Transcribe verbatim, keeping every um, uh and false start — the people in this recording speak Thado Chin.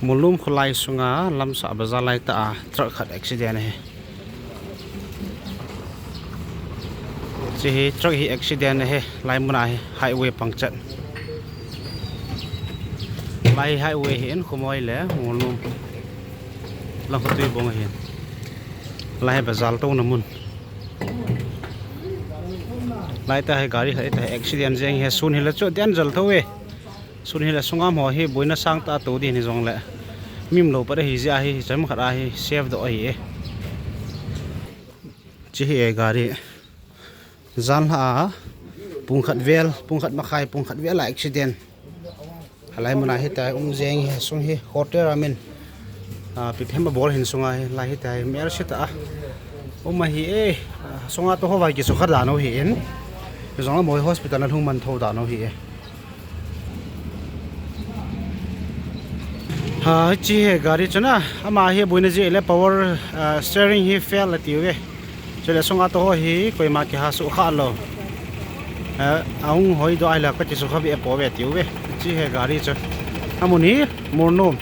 Molnom kholai sunga Lamsah bazar lai tah a truck khat accident ahi. Hiche hi truck hi accident ahi, lai muna hi highway pang chet. Lai hi highway ahin, Khumui le Molnom lang khatui bong ahin. Lai hi bazar touna mun. Lai tah hi gari khat hi accident jeng ahi, sun hile chu den jal thou e. Sun hile sunga ho hi boina sangtah a tou ding ahi jongle, mi umlou pat ahi jeh a hi, chomkhat a hi save doh ahi e. Hiche hi e gari. Janlhah a pung khat vel, pung khat makhai, pung khat vel a accident. Hilai muna hitia um jeng ahi, sung hi hotel a min, ah, ipi ham abol ahin sunga hi, lai hitia hi melse tah a um ahi e. Ah, sunga tou ho va kisukha dan u ahin. Hijongle amaho hospital a lhung man thou dan u ahi e. Ha, hiche hi gari chu na, ama hi boina jeh le power, ah, steering hi fail atiuve. Chule sunga tou ho hi koima kiha sukha lou. Ah, ahung hoidoh ahile kati sukha ve pouve atiuve. Hiche hi gari chu. Amun hi Molnom.